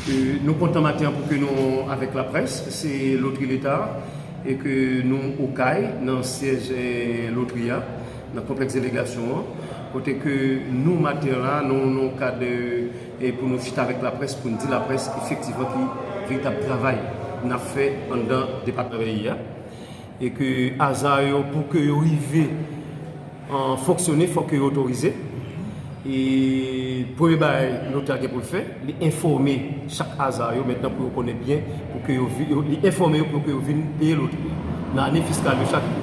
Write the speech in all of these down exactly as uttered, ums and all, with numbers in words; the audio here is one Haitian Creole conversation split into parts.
E nou kontan maten an pou ke nou avèk laprès, se Lotri Leta e ke nou Okay nan syèj, eh, Lotri a, nan konplèks delegasyon an, kote ke nou maten an la, nou nan kad, eh, pou nou chita avèk laprès, pou n di laprès efektivman ki veritab travay n ap fè anndan depatman peyi a. E ke aza yo, pou ke yo rive, an, fonksyone, fòk ke yo otorize. E premye bagay Lotri a gen pou l fè, li enfòme chak aza yo mentnan pou yo konnen byen, pou ke yo, vi- yo- li enfòme yo pou ke yo vin peye Lotri a nan ane fiskal yo chak ane.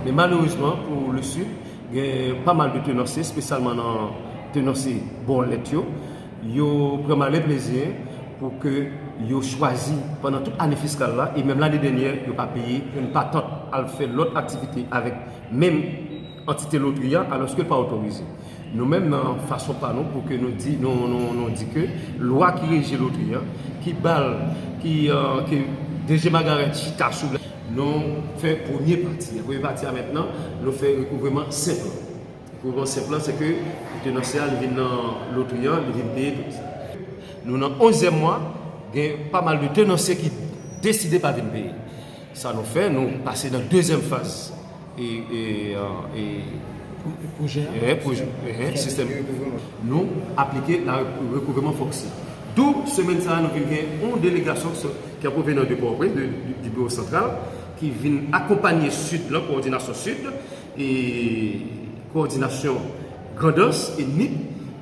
Men malerezman, pou le Sud, gen pa mal de tenansye, espesyalman nan tenansye bòlèt yo, yo pran malen plezi pou ke yo chwazi pandan tout ane fiskal la, e menm lane dènyè, yo pa peye, yo pa tant al fè lòt aktivite avèk menm antite Lotri a, alòske l pa otorize. Nou menm, nan fason pa nou, pou ke nou di, nou, nou, nou di ke lwa ki reji Lotri a, ki ba l, ki, eh, ke D G Magaret chita sou l, nou fè premye pati a. Premye pati a mentnan, nou fè rekouvreman senp lan. Rekouvreman senp lan, se ke tenansye a, li vin nan Lotri a, li vin peye tout sa. Nou nan onzyèm mwa, gen pa mal de tenansye ki deside pa vin peye. Sa nou fè, nou pase nan dezyèm faz. E, e, e, Pwojè a. E, pwojè, e, sistèm. Nou aplike la rekouvreman fòsye. Dou semèn sa a, nou vin gen yon delegasyon ki, ki an pwovenan de Pòtoprens, de, de, du bureau central, ki vin akonpanye Sid lan, kowòdinasyon Sid, e kowòdinasyon Grandans e Nip,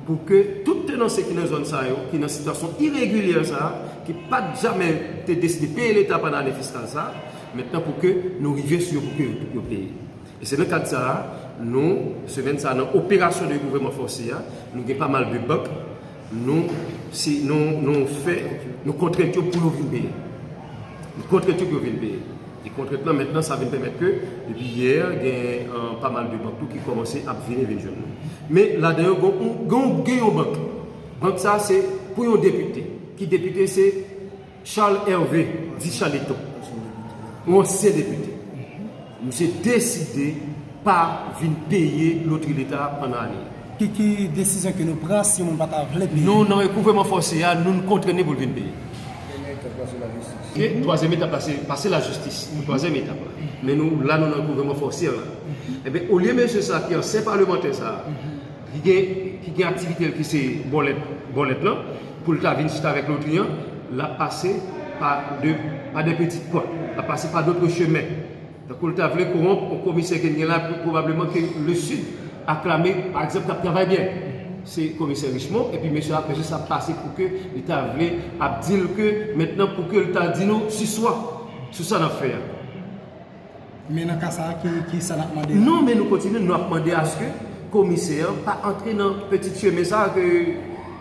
pou ke tout tenansye ki nan zòn sa yo, ki nan sitiyasyon iregilyè sa a, ki pa t jamè te deside peye Leta pandan ane fiskal sa a, mentnan pou ke nou rive sou yo pou ke yo, yo peye. E se nan kad sa a, nou, semèn sa a, nan operasyon de rekouvreman fòsye a, nou gen pa mal de bank, nou, si, nou, nou fè, nou kontrent yo pou yo vin peye. Nou kontrent yo pou yo vin peye. E kontrent lan, mentnan, sa vin pèmèt ke, depi yè, gen, eh, pa mal de bank tou ki kòmanse ap vini, vin jwenn nou. Men ladan yo, gen yon, gen yon, gen yon bank. Bank sa a, se pou yon depite. Ki depite? Se Charles Hervé, di Charleton. Yon ansyen depite. Misye deside pa vin peye Lotri Leta a pandan ane a. Ki, ki desizyon ke nou pran si yon moun pa ta vle peye? Nou, nan rekouvreman fòsye a, nou, n kontreni pou l vin peye. Dènye etap la, se lajistis. Ok, twazyèm etap la, se pase lajistis. Twazyèm etap la. Men nou, la, nou nan rekouvreman fòsye la. Ebyen, olye mesye sa a ki ansyen palemantè sa a, ki gen, ki gen aktivite l ki se bòlèt, bòlèt lan, pou l ta vin chita avèk Lotri an, l ap pase pa de, pa de peti pòt. L ap pase pa dòt chemen. Tankou l ta vle kowonp yon komisè ke n gen la, pwobableman ke le Sud aklame, pa egzanp, k ap travay byen. Se komisè Richemond, epi mesye a, mesye sa ap pase pou ke li ta vle ap di l ke mentnan pou ke l ta di nou si swa, sou sa n ap fè a. Men nan ka sa a, ki, ki sa n ap mande la? Non, men nou kontinye, nou ap mande aske komisè an pa antre nan peti chemen sa a ke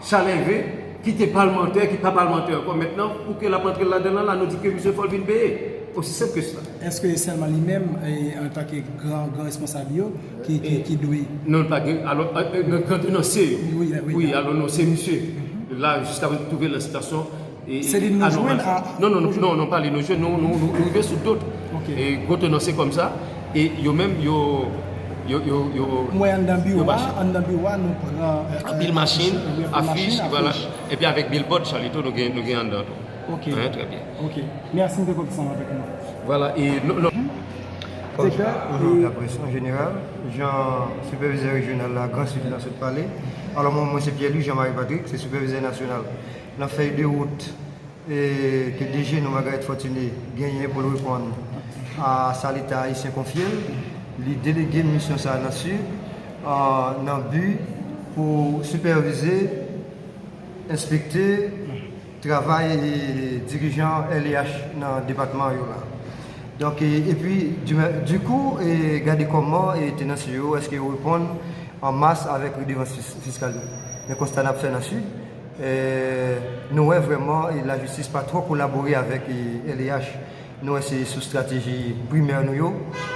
Charles Hervé, ki te palmantè, ki pa palmantè ankò mentnan, pou ke l ap antre ladan l la, nou di ke misye fò l vin peye. Osi senp ke sa. Èske e sèlman li menm, e, antanke gran, gran responsab yo, ki, ki, ki dwe? Non, pa gen, alò, e, e, gran, gran tenansye yo. Wi, wi, wi. Wi, alò non, se misye. La, jiska prezan, twouve l nan sitiyasyon, e, Se li nou jwenn a? Non, non, non, non, non, pa li nou jwenn, nou, nou, nou, nou rive sou dòt, e, gwo tenansye kòm sa, e yo menm, yo, yo, yo, yo, Mwen anndan biwo a, anndan biwo a, nou pran, e, anpil machin, afich, vwala. Epi avèk bilbòd, Charleton, nou gen, nou gen anndan tou. Ok. Hein, très bien. Ok. Mèsi, m te kontan ansanm avèk nou. Vwala, e nou, nou, Sektè, Bonjou, laprès an jeneral. Jan sipèvizè rejyonal la, Gran Sid la, sot pale. Alò, mwen, mwen se Pierre Louis Jean Marie Patrick, se sipèvizè nasyonal nan fèy de wout, e, ke D G nou, Margareth Fortuné, genyen pou l reponn a sa Leta ayisyen konfye l. Li delege misyon sa a nan Sid, a, nan bi pou sipèvize, enspekte travay, e, dirijan L E H nan depatman yo la. Donk, e, epi, di, dikou, e, gade kòman, e, tenansye yo, èske yo reponn an mas avèk redevans fis- fiskal yo. Men konsta n ap fè nan Sid, e, nou wè vrèman, e, lajistis pa twò kolabore avèk, e, L E H. Nou wè se sou estrateji primè nou yo,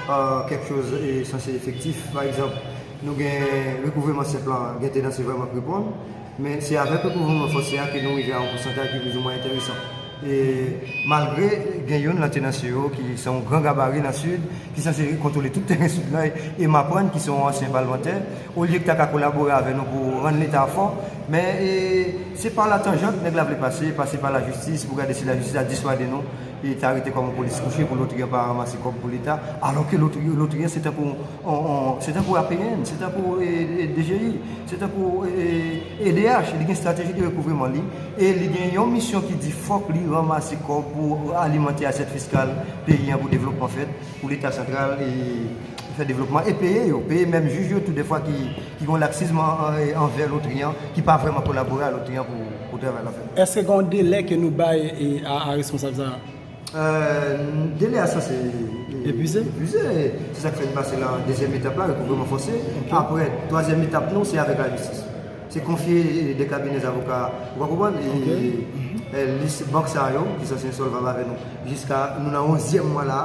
e, kèk choz, e, sanse efektif. Pa egzanp, nou gen rekouvreman senp lan, gen tenansye vrèman k reponn, men se avèk rekouvreman fòsye a ke nou rive a yon pousantaj ki plizoumwen enteresan. E malgre gen youn nan tenansye yo ki se yon gran gabari nan Sid, ki sanse kontwole tout teren Sid la, e, e m aprann ki se yon ansyen palmantè, olye ki ta ka kolabore avè nou pou rann Leta fò, men e, se pa la tanjant nèg la vle pase, pase pa lajistis pou gade si lajistis a diswade nou, e ta rete kòm yon polis kouche pou lotri an pa ranmase kòb pou Leta, alòke lotri, lotri an se tankou, on, on, se tankou A P N, se tankou e, e, D G I, se tankou e, e, E D H, li gen estrateji de rekouvreman li, e li gen yon misyon ki di fòk li ranmase kòb pou alimante asyèt fiskal peyi an pou devlopman fèt, pou Leta santral e fè devlopman e peye yo, peye menm jij yo tou defwa ki, ki gen laksizm an- an- anvè lotri an, ki pa vrèman kolabore a lotri an pou, pou travay la fèt. Èske gen yon delè ke nou bay e, a, a responsab sa a? Euh, delè a sanse e, Epuize? Epuize. Se sa k fè n pase nan dezyèm etap la, rekouvreman fòse. Apre, twazyèm etap nou, se avèk lajistis. Se konfye e, de kabinè zavoka, ou pa konprann? E, e, lis bank sa yo, ki sanse ensolvab avè nou, jiska nou nan onzyèm mwa la,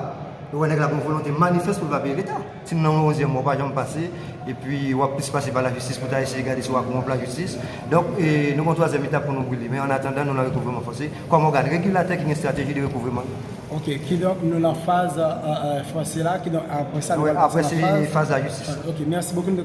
nou wè nèg la gen yon volonte manifès pou l pa peye Leta. Si nou nan yon onzyèm mwa, w pa janm pase, epi w ap plis pase pa lajistis pou ta eseye gade si w a kowonp lajistis. Donk, e, nou gen yon twazyèm etap pou nou brile. Men an atandan, nou nan rekouvreman fòse. Kòm ògàn regilatè ki gen estrateji de rekouvreman. Ok, kidonk nou nan faz euh, euh, fòse la, kidonk apre sa nou Wi, pral apre pase se nan faz lajistis. Ok, mèsi bokou, nou